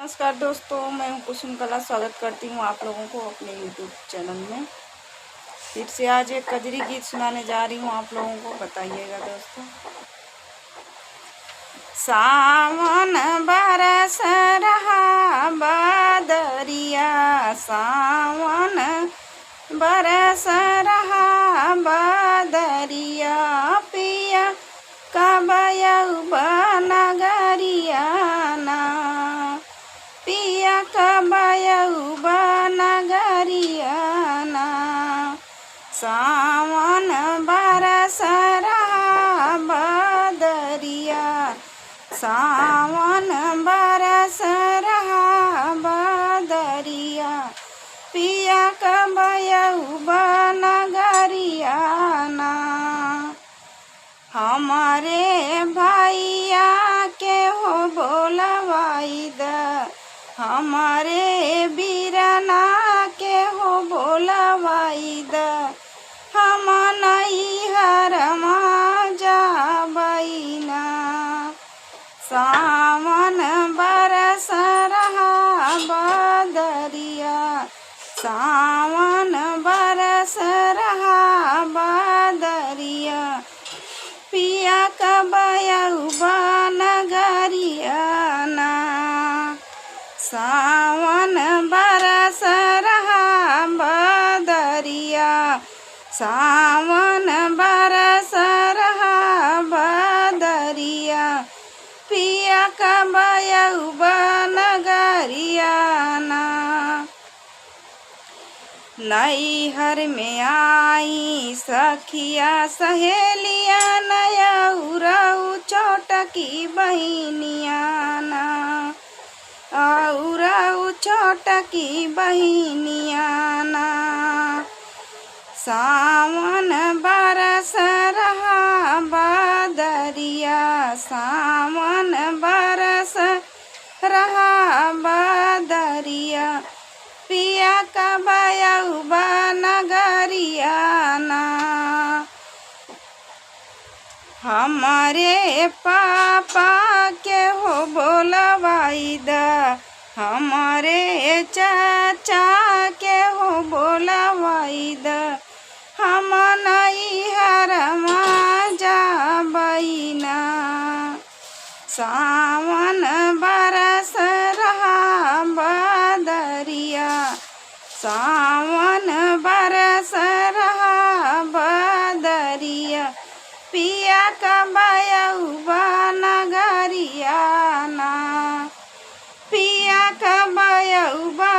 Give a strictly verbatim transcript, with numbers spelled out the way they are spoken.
नमस्कार दोस्तों, मैं हूँ कुसुम कला। स्वागत करती हूँ आप लोगों को अपने YouTube चैनल में। फिर से आज एक कजरी गीत सुनाने जा रही हूँ आप लोगों को, बताइएगा दोस्तों। सावन बरस रहा बदरिया, सावन बरस रहा बदरिया, पिया कब अउबा नगरिया ना, पिया कब अउबा नगरिया ना। सावन बरस रहा बदरिया, सावन बरस रहा बदरिया, पिया कब अउबा नगरिया ना। हमरे भइया के हो बोलवाई द, हमरे बीरना के हो बोलवाई द, हम नैहर मा जाबई ना। सावन बरस रहा बदरिया, सावन बरस रहा बदरिया, पिया कब अउबा नगरिया ना। सावन बरस रहा बदरिया, सावन बरस रहा बदरिया, पिया कब अउबा नगरिया ना। नैहर में आई सखिया सहेलिया ना, अउरउ छोटकी बहिनिया ना, अउरउ छोटकी बहिनिया ना। सावन बरस रहा बदरिया, सावन बरस रहा बदरिया, पिया कब अउबा नगरिया ना। हमरे पापा के हो बोलवाई द, हमरे चाचा के हो बोलवाई द, हम नैहर मा जाबई ना। सावन बरस रहा बदरिया, सावन बरस रहा बदरिया, पिया कब अउबा नगरिया ना, पिया कब अउबा